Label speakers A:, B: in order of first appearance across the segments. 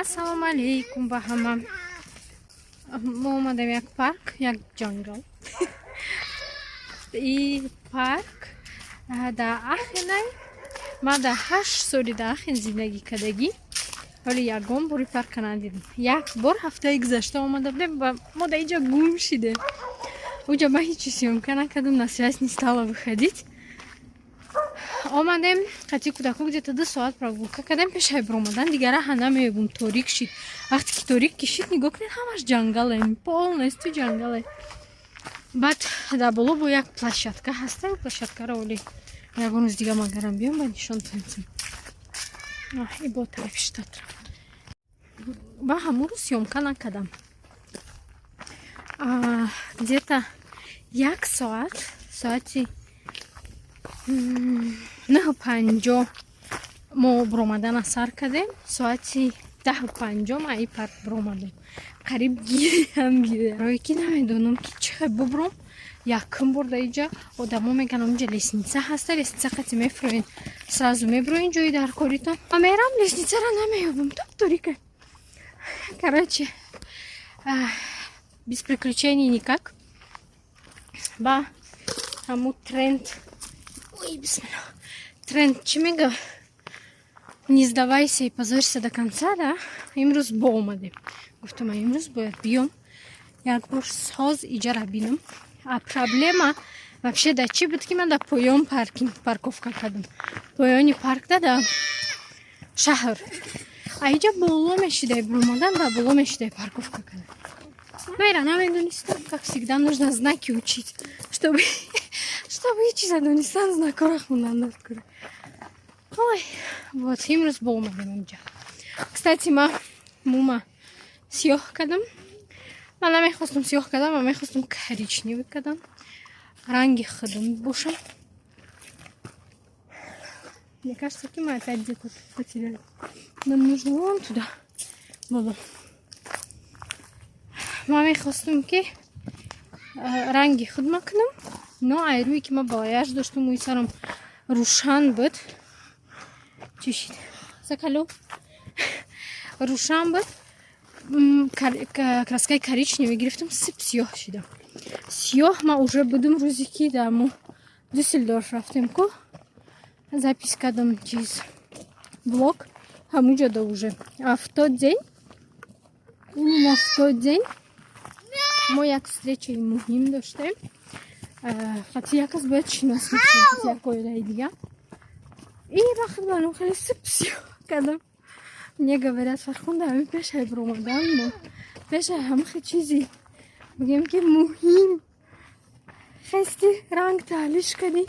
A: Ассалому алейкум ба ҳама. Мо омадем як парк, як ҷангал. И парк дар Ахенай. Ман дар 8 соли дар Ахен зиндагӣ кардагӣ, вале ягон бори парка надидам. Як бор ҳафтаи гузашта омада будем ва мо дар инҷа гум шидем. Уҷа ман ҳечи съёмка накардам, на связь не стала выходить. Омадем қати кӯдако, где-то 2 соат прогулка кардем. Пешай биромадан дигар раҳа намеёбум, торик шид. Вақте ки торик ки шид, нигоҳ кунед, ҳамаш ҷангале, полностью ҷангале. Баъд дар боло бо як площадка ҳаста. Площадкаро оли ягон рӯз дига магарам биём, ба нишон тонсем. И бо тарафи штат рафт. Ба ҳамун рӯз съёмка накардам. Где-то як соат, соати 9:50 мо биромадана сар кардем, соати 10:50 ма и парк биромадем. Қариб гирям гиря, рое ки намедонам, ки чӣ хел бубуром. Якум бор дар иҷа. Одамо меган, онҷа лестница ҳаста, лестница қати мефуроен, сразу мебуроен ҷои дар коритон. А мерам, лестницаро намеёбам, топ торика. Короче, без приключений никак. Ба ҳаму тренд, ой, бисмилла, тренд чӣ мега, «Не сдавайся и позорься до конца», да. Имрӯз бо омадем, гуфтам, имрӯз бояд биём, як бор соз иҷара бинам. А проблема вообще да чӣ буд, ки ман дар поён паркинг парковка кардам, поёни паркда, да шаҳр. А иҷа боло мешидай, биромадан да боло мешидай парковка кардам. Майра намедонистам. Как всегда, нужно знаки учить, чтобы чиза донистан, знакора хондан даркора. Ой, вот имрӯз бо омадем инҷа. Кстати, ма мума сиёҳ кардам. Ман намехостум сиёҳ кардам, ман мехостум коричневый кардам, ранги худам бошам. Мне кажется, ки мы опять где-то потеряли. Нам нужно вон туда было. Ман мехостум, ки ранги худ макунам, но айрӯе ки ман балаяш доштум, мӯи сарам рӯшан буд. Чӣ шид, сакало рӯшан буд, краскаи коричневый гирифтам, сип сиёҳ шидам. Сиёҳ ман уже будум рӯзе ки дар мо Дюссельдорф рафтем ку, запись кардам чиз, влог, ҳамуҷо да уже. А в тот день, именно в тот день мо як встречаи муҳим доштем. Қати як кас бояд шинос мешудем, як оилаи дига. И вақт манам хеле сип сиёҳ кардам. Мне говорят: «Фархунда, ҳамин пешай биромадан мо, пешай ҳамахе чизи бигем, ки муҳим, хести ранг таҳлиш кардӣ».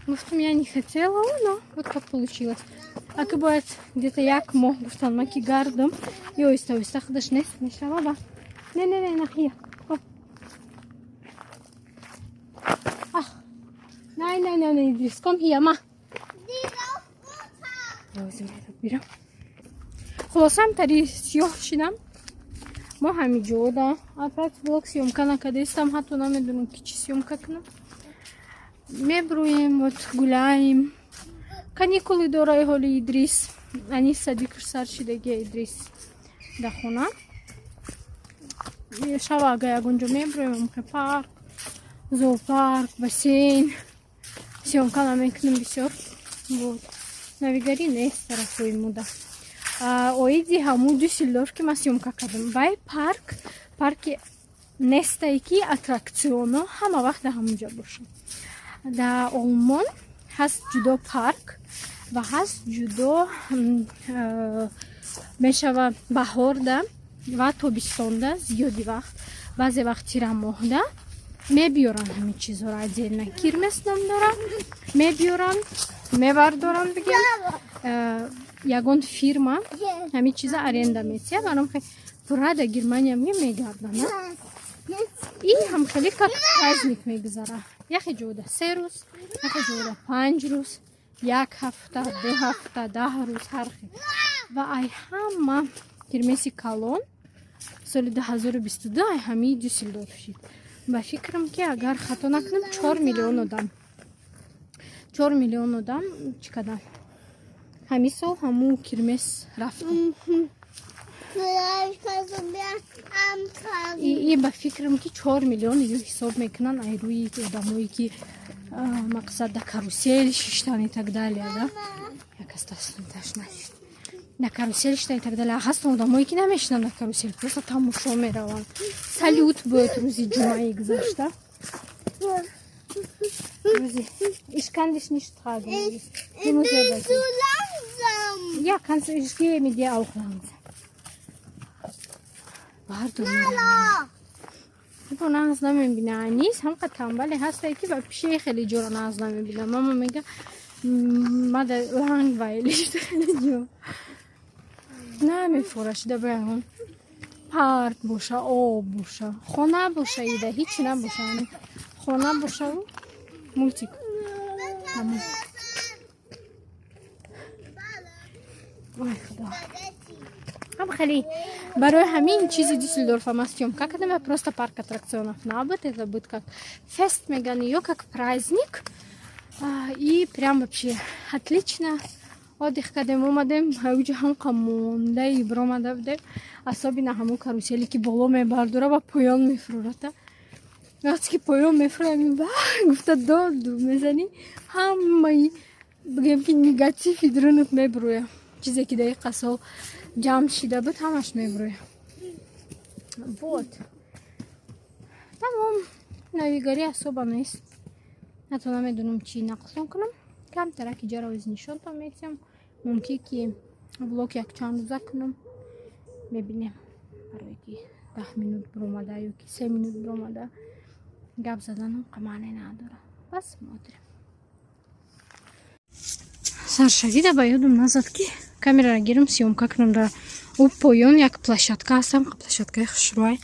A: Гуфтам, я не хотела, но вот как получилось. Ака бояд где-то як моҳ, гуфтан ман, ки гардам и оҳиста оҳиста худаш нест мешава. Ба не, не, не, нахия. Ах, nein, nein, nein, Idris, komm hier, ма. Бирам. Хулосам, тари сиёҳ шидам. Мо ҳамиҷода опять влог съёмка накардастам, ҳатто намедонам, ки чӣ съёмка кунам. Мебруем, вот гуляем. Каникулы дораи ҳоли Идрис. Ани садикш сар шидагия, Идрис дар хона. Шава ага ягонҷо мебруем, парк, зоопарк, бассейн. Съёмка намекунем бисёр. Вот. Навигарӣ нест тарафҳои муда. Оиди ҳамун Дюссельдорф, ки ман съёмка кардам, вай парк, парки нестае, ки аттракционо ҳама вақт дар ҳамунҷо бошад. Дар Олмон ҳаст ҷудо парк ва ҳаст ҷудо, мешава баҳорда ва тобистонда, зиёди вақт, баъзе вақт тирамоҳда мебиёранд ҳамин чизҳоро отдельно. Kirmes ном дора. Мебиёранд, мебардоранд, бигем, ягон фирма ҳамин чиза аренда метиҳад. Манам пурра дар Германия мегарданд и ҳам хеле как праздник мегузара. Яхе ҷода 3 рӯз, яхе ҷода 5 рӯз, як ҳафта, 2 ҳафта, 10 рӯз, ҳар хел. Ва ай ҳама Kirmes и калон соли 2022 ай ҳамии Дюссельдорф шид. Ба фикрам, ки агар хато накунам, 4 миллион одам, 4 миллион одам чӣ кардам, ҳамин сол ҳамун Kirmes рафтем.
B: Vielleicht kannst du mir antragen.
A: И ба фикрам, ки 4 миллион ю ҳисоб мекунанд ай рӯи одамое, ки мақсад да карусель шиштан и так далее, да, якас таш нашид, на карусель шиштан и так далее. Ҳастан одамое, ки намешинанд на карусель, просто тамошо мераванд. Салют буд рӯзи ҷумъаи гузашта. Рӯзи Ich kann dich nicht tragen. Du
B: Ich
A: musst
B: bin
A: selber
B: zu
A: gehen.
B: Langsam.
A: Ja, kannst du, ich gehe mit dir auch langsam. Бардор.
B: Nala.
A: Бо нағз намебина. Анис ҳамқа тамбале ҳастае, ки вообще хеле ҷоро нағз намебина. Мама мега, мада langweilig хеле ҷо намефора шида. Ба парк боша, об боша, хона боша, ида ҳичи набоша, хона бошаву мультик, тамом. Ой, худо, ҳам хеле барои ҳамин чизи Дюссельдорфа ма съёмка кардам. Я просто парк аттракционов набуд, это будет как фест меган, ё как праздник. И прям вообще отлично отдых кардем, омадем. Уҷа ҳамқа мондаи биромада будем, особенно ҳамон карусели, ки боло мебардора ва поён мефурората. Вақте ки поён мефурорам, ба гуфта доду мезанӣ, ҳамаи, бигем, ки негативи дурунат мебурӯя, чизе ки дар қасол ҷамъ шида буд, ҳамаш мебурӯя. Вот, тамом. Навигарӣ особо нест, ҳатто намедонам, чӣ нақлтон кунам. Камтарак иҷаро оз нишонтон метиҳам. Мумкин, ки влог якчанд рӯза кунам, мебинем, барое ки 10 минут биромада ё ки 3 минут биромада гап заданам маъне надорад. Посмотрим. Саршавида ба ёдам назад, ки камераро гирам, съёмка кунам. Дар ӯ поён як площадка ҳастам, площадкаи хушрӯай,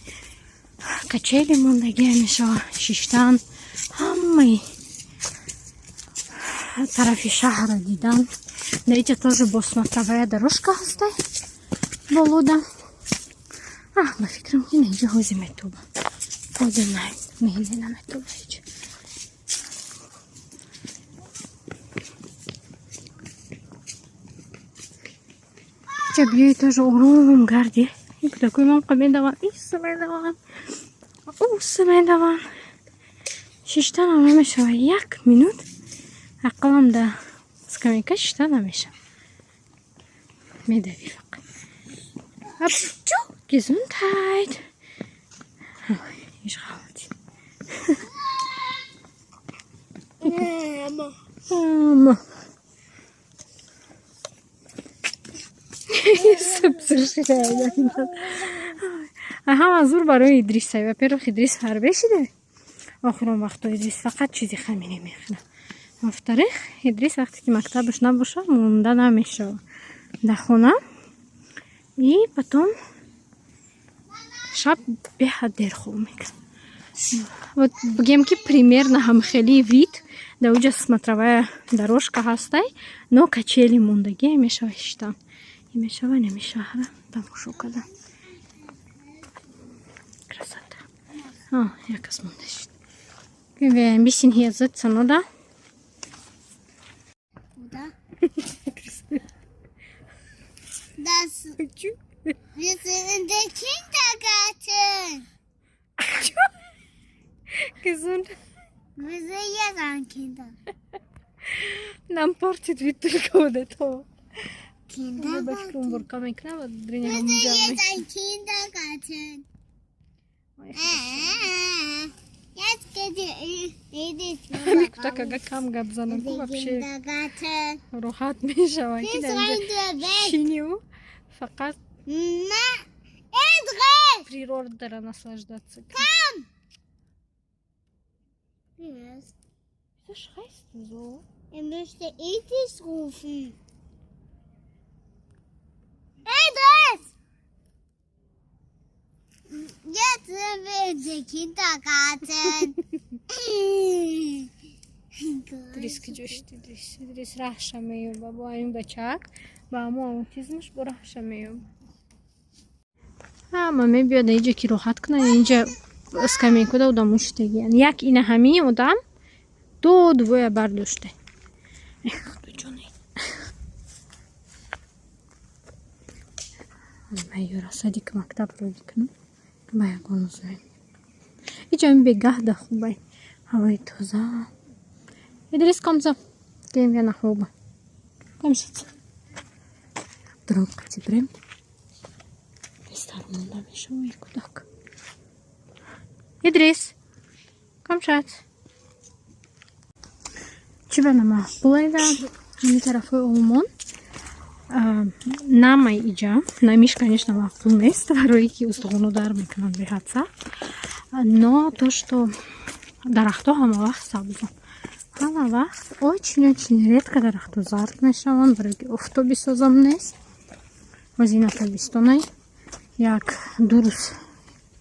A: качели мондагия, мешава шиштан, ҳамаи тарафи шаҳрро дидан. Дар иҷа тоже бо смотровая дорожка ҳастай болода. Ба фикрам, ки наиҷа ҳози метоба. Ҳозир не, не, наметоба ҳеҷ. Иҷа биёи, тоже ором гарди. Кӯдакои ман медаванд, исса медаванд, усса медаванд, шиштанам намешава. Як минут ақаллам да скамейка шишта намешава, медавӣ фақат. Апчу, Gesundheit. Ich rauche. Мама. Ҳама зур барои Идрис. Во-первых, Идрис фарбе шида. Охирон вақто Идрис фақат чизи хамире мехӯрад. Во-вторых, Идрис вақте ки мактабаш набошад, монда намешавад дар хона. И потом шаб беҳад дер хоб мекунад. Вот, бигем, ки примерно ҳамхели вид дар уҷа смотровая дорожка ҳастай, но качели мондагӣ, мешава шиштан, мешава неми шаҳра тамошо кардан. Красота. Якас монда шид. Können wir ein bisschen hier sitzen, oder?
B: Oder? Das, wir sind in der Kindergarten.
A: Gesund.
B: Wir sind jetzt ein Kinder.
A: Нам портит вид только вот этого.
B: Kindergarten.
A: Уборка мекунам ва
B: Wir sind jetzt ein Kindergarten. Jetzt geht die Edith.
A: Ҳами кӯдак ага кам гап занам ку, вообще
B: Kindergarten.
A: роҳат мешавад, ки
B: Wir
A: дар
B: sind
A: инҷа
B: weg.
A: шиниву фақат
B: Na, Idris!
A: природара наслаждаться.
B: Was?
A: Wieso schreist du so?
B: Er möchte Edith rufen. Idris! Jetzt sind wir in der Kindergarten.
A: Идрис куҷо шуд? Идрис, Идрис раҳша меёба бо ҳамин бачаак, ба ҳамо аутизмаш бо раҳша меёба. Ҳама мебиёд инҷа, ки роҳат кунад. Инҷа скамейкуда одамо шитагиян. Як ина ҳамин одам ду двоя бардошта. Эх, худоҷони. Ман ёра садик, мактаб роди кунам, ба ягон рӯз. Иҷа бегаҳда хубай, ҳавои тоза. Идрис, komm so. Gehen wir nach oben. Komm, Schatz. Дрон қати бирем. Тезтар монда мешавад кӯдак. Идрис, komm, Schatz. Чӣ ба намаъқулайда ҳамин тарафҳои Олмон? Намай иҷа намиш, конечно, маъқул нест, барое ки устухоно дар мекунанд беҳад сахт, но то что дарахтҳо ҳама вақт сабзанд, ҳама вақт, очень очень редко дарахтҳо зард мешаванд, барое ки офтоби созам нест. Ҳозир ина тобистонай, як ду рӯз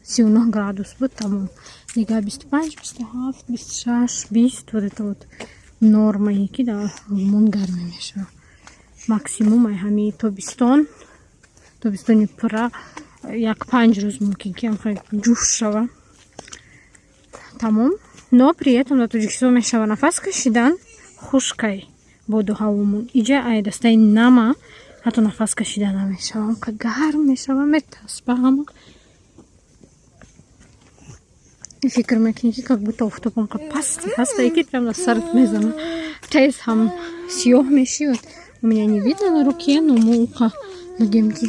A: 39 градус буд, тамом, дигар 25, 27, 26, 20, вот это вот нормае, ки дар Олмон гармӣ мешавад. Максимум ай ҳамин тобистон, тобистони пурра як 5 рӯз мумкин ки ҷӯш шава, тамом. Но при этом дар Тоҷикистон мешава нафас кашидан, хушкай боду ҳавомон. Иҷа ай дастаи нама ҳатто нафас кашида намешавам, ка гарм мешава, метаспа ҳама. Фикр мекунӣ, ки как будто офтобам қа пасти ҳастае, ки прям на сарат мезана, тез ҳам сиёҳ меши. Вот у меня не видно на руке, но мо уқа бигем, ки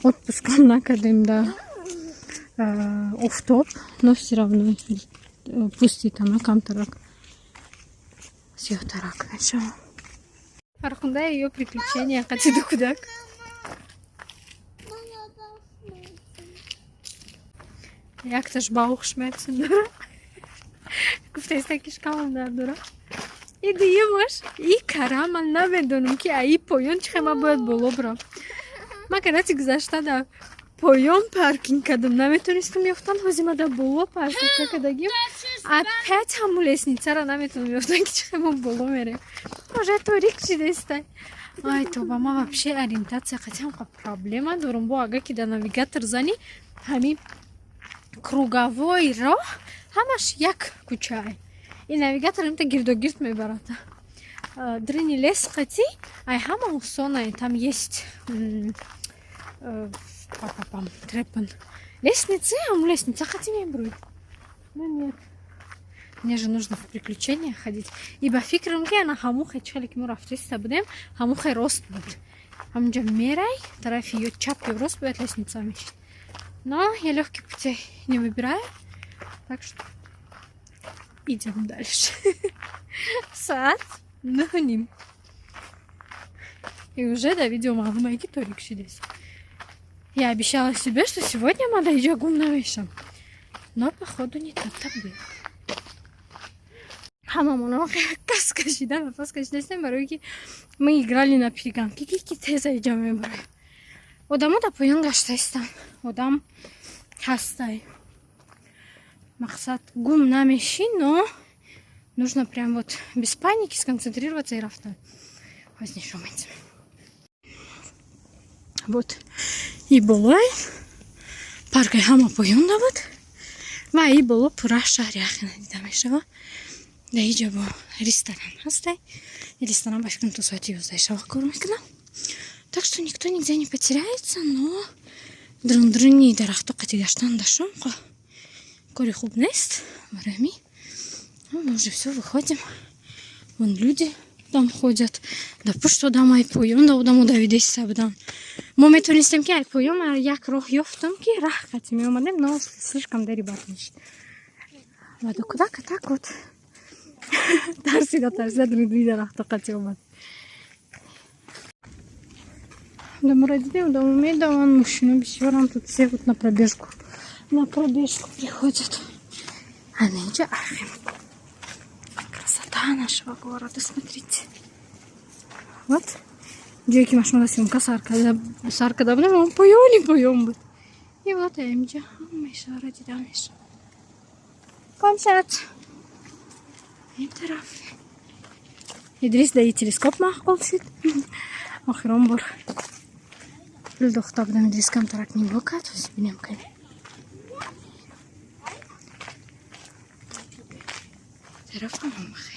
A: отпускам накардем да офтоб, но все равно пӯсти тана камтарак сиёҳтарак мешавад. Фархунда, её приключения қати ду кӯдак.
B: Мама.
A: Якташ Bauchschmerzen дора, гуфтаиста, ки шикамам дард дора. И дуюмаш и кара ман намедонам, ки аи поён чӣ хел ман бояд боло бирам. Ман кадати гузашта да поён паркинг кардам, наметонистам ёфтан. Ҳозир ма дар боло парковка кардагим, опять ҳамун лестницара наметонам ёфтан, ки чӣ хел мо боло мерем. Уже торик шидестай. Ай тоба, ман вообще ориентация қатъи ҳамқа проблема дорам. Бо агар ки дар навигатор зани, ҳамин круговой роҳ ҳамаш як кӯчае. Ин навигатор имта гирдогирд мебарад. Дрини лес қатӣ ай ҳама осонае, там есть папапам Treppen, лестницы, ҳамун лестница қатӣ мебуроед. Ну нет, мне же нужно в приключения ходить. И ба фикрам, ки ана ҳамун хе чхеле ки мо рафтаиста будем, ҳамун хе рост буд. Ҳамунҷа мерай, тарафи ё чап ё рост бояд лестница мешид. Но я легких путей не выбираю, так что идем дальше. Соат 9:30, и уже до видео маълумае, ки торик шидест. Я обещала себе, что сегодня ма дар иҷа гум намешам, но, походу, не тут-то было. Ҳамамон кас кашида, нафас кашидаистем, барое ки мы играли на перегонки, ки теза иҷа мебароем. Одамо дар поён гаштаистанд, одам ҳастай, мақсад, гум намешӣ, но нужно прям вот без паники сконцентрироваться и рафтан. Ҳоз нишон медиҳам. Вот и болои паркаи ҳама поён буд ва и боло пурра шаҳри Ахена дида мешавад. Дар иҷа бо ресторан ҳастай. И ресторан ба фикрам то соати 11 шава кор мекунам, так что никто нигде не потеряется. Но друн-друни дарахто қати гаштан дашом кори хуб нест. Барои ҳамин мы уже все, выходим. Вон люди там ходят, да пушт одам, ай поён да одамо давидаиста буданд. Мо метавонистем, ки ай поён як роҳ ёфтам, ки раҳ қати меомадем, но слишком дери бад мешид. Ва ду кӯдака так вот тарсида тарсида друдри дарахто қати омад. Одаморо дидем, одамо медаванд, мошино бисёрам. Тут все вот на пробежку приходят. А нинҷа Ахен, красота нашего города, смотрите. Вот ҷое ки машинада съёмка сар карда будем, он поёни поён буд. И вот инҷа ҳамаи шаҳрро дида мешавад. Komm, Schatz. Ин тараф Идрис даи телескоп маъқул шуд. Охирон бор пул дохта будам, Идрис камтарак нигоҳ кард. Ҳозир бинем, кани. Тарафам ҳамахе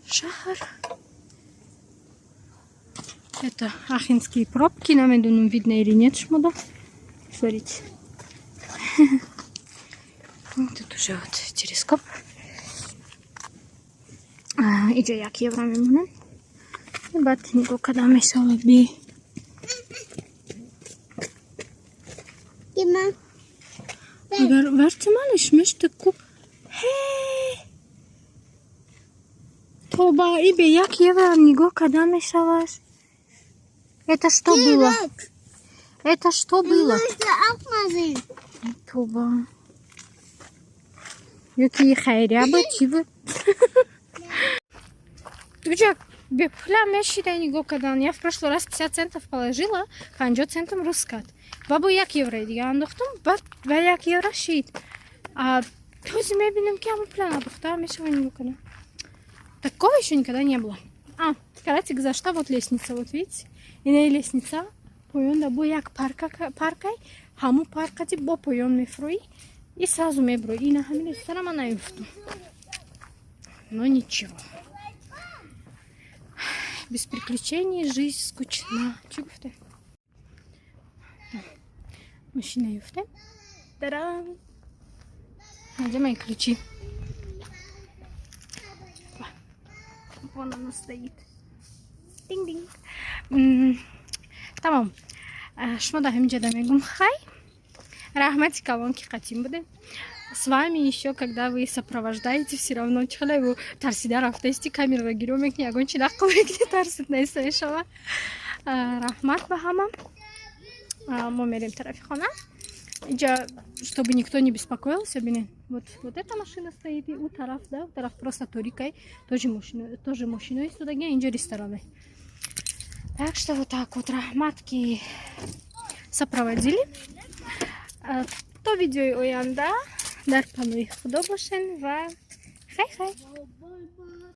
A: шаҳр. Это ахинские пробки, намедунам, видно или нет шмода. Смотрите. Тут уже вот телескоп. Иҷо 1 евро мемонем. Баъд нигоҳ карда мешавад би.
B: Gib mal.
A: Агар, warte mal, ich möchte gucken. Hey! Тоба, и бе 1 евро нигоҳ карда мешавад. Это что
B: Geh
A: было?
B: Weg.
A: Это что
B: Ich
A: было?
B: Möchte auch mal sehen.
A: Тоба. Ёки хайрия буд, чӣ буд? Дуҷа бепула мешида нигоҳ кардан. Я в прошлый раз 50 центов положила, 50 центом рӯз кард. Ба бо 1 еврои дига андохтам, баъд ба 1 евро шид. А ҳозир мебинам, ки ҳама пула надохта мешава нигоҳ кардан. Такого еще никогда не было. А, карати гузашта, вот лестница, вот видите? Инаи лестница, поён да бо як парка, паркай, ҳамун паркати бо поён мефурӯӣ и сразу мебурӯӣ. Ина ҳамин лестницара ман наёфтам. Но ничего. Без приключений жизнь скучна. Чӣ гуфте? Машина ёфтем. Тарам! Где мои ключи? Вон она стоит. Динг-динг. Тамом. Шумо да ҳаминҷода мегум хай. Раҳмати калон, ки қатим будем. С вами еще, когда вы сопровождаете, все равно чалеву тарсида рафтаисти, камераро гирё мекунӣ, ягон чи нақл мекунӣ, тарсит неста мешава. Раҳмат ба ҳама. Мо мерем тарафи хона. Иҷа, чтобы никто не беспокоился, бинен. Вот, вот эта машина стоит, и у тараф, да, у тараф просто торикай, тоже машина истодаги, инҷо рестораны. Так что вот так вот, раҳмат, ки сопроводили. То видеои оянда дар паноҳи Худо бошен ва хай хай.